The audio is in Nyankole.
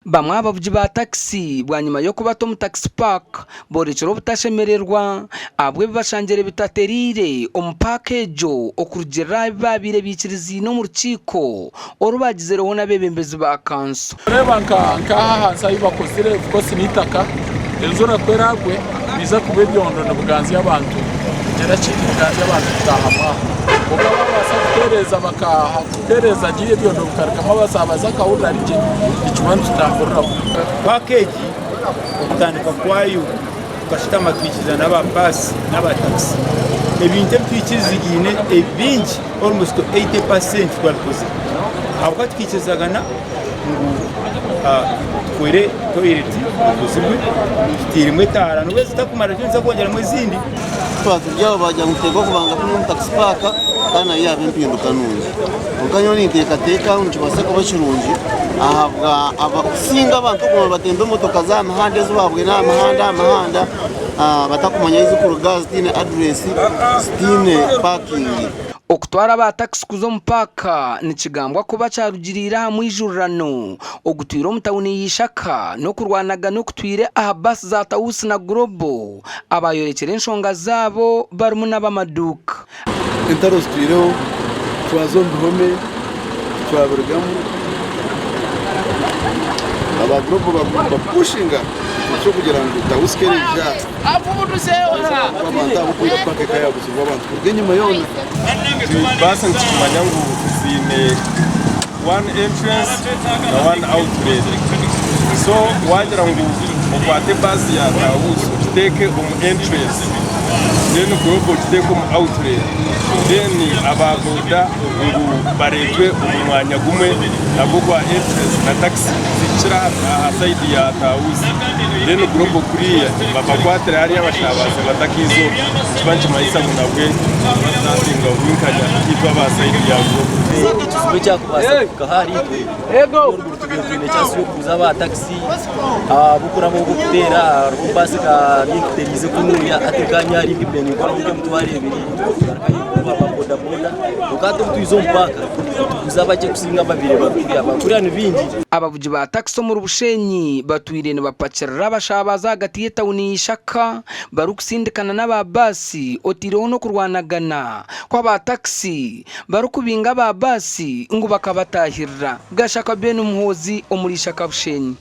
Bamwe aha bavugi ba takisi bwanyima y'okubata omu takisi paaka boorekire obutashemererwa ahabw'ebi bashangire bitatereire omu paaka egyo okurugiirira aha bi baabaire baikiriziine omu rukiiko oru baagizireho n'abeebembezi ba kanso. Noreeba nk'aha ahansi ahu bakozire of course n'eitaka, enjura ku eraagwe nihaija kuba ebyondo nibiganzya abantu kugira ki? Nibiganzya abantu kutaahamu aho. Kwonka baabaasa kutereeza bakatereeza gye ebyondo bikarugamu abasaabaze akahurira ari gye, nituba nitutamburiraho. Paaka egi okutandika kwayo tukashutama twikiriza n'aba baasi n'aba takisi. Ebintu ebi twikirizigaine ebingi almost 80% twabikozire ahabw'okuba tukaikirizagana ngu tukore toyireti ekozirwe tutairemu etaara n'obu ezitakumara nituza kwongyeramu ezindi. Twaba turi aho baagira ngu nituteekwa kubanza kunywa omu takisi paaka kandi nayo yaaba empinduka nungi. Kwonka nyowe ninteekateeka ngu nikibaasa kuba kirungi ahabwa kusinga abantu okuguma nibatemba emotoka z'aha mihanda ezi baabwine aha mihanda aha mihanda batakumanya ahu zirikuruga zitaine adureesi zitaine paakingi. Okutwara aba takisi kuza omu paaka nikigambwa kuba kyarugiriire aha mwijurirano ogutwire omu tawuni ya Ishaka n'okurwanagana okutwire aha baasi za Tausi na Global abayorekire enshonga zaabo barimu n'abamaduuka. Entaro zitwireho, twaza omu bihome twabirugamu, aba Global bapushinga ekyokugira ngu Tausi kereija. Abantu ahabw'okwija paka eka yaabuzibwa abantu kuruga enyima yoona. Baasi nitukimanya ngu ziine one entrance na one outlet so wagira ngu okwate baasi ya Tahusi ogiteeke omu entrance then Global ogiteeke omu outlet then aba boda ngu bareetwe omu mwanya gumwe nagwo gwa entrance na takisi zihikire aha sayidi ya Tahusi then Global kuriya babakwatire hariya abashabaze batakaiza oku nikiba nikimanyisa ngu nabwe nibasitatinga bwinkanya itwe aba sayidi ya Global. Ekizibu ekyakubaasa kuhika ahariitwe n'oruguru tubaire twine chance y'okuguza aba takisi ahabw'okuraba ogw'okuteera hariho baasi eka teriize kunuya hati nkanye ahari mbiire ninkoraho nk'emitwaro ebiri kugaruka ahaiguru aba bodaboda kwonka hati obu twiza omu paaka nituguza bakye kusinga ababaire bari kuriya, abari kuriya ni baingi. Abavugi ba takisi omuri Bushenyi batwire nibapakirira abashabazi ahagati y'etawuni ya Ishaka barikusindikana n'aba baasi oteireho n'okurwanagana kw'aba takisi barikubinga aba baasi ngu bakabatahirira. Gashaka Ben Muhoozi omuri Ishaka Bushenyi.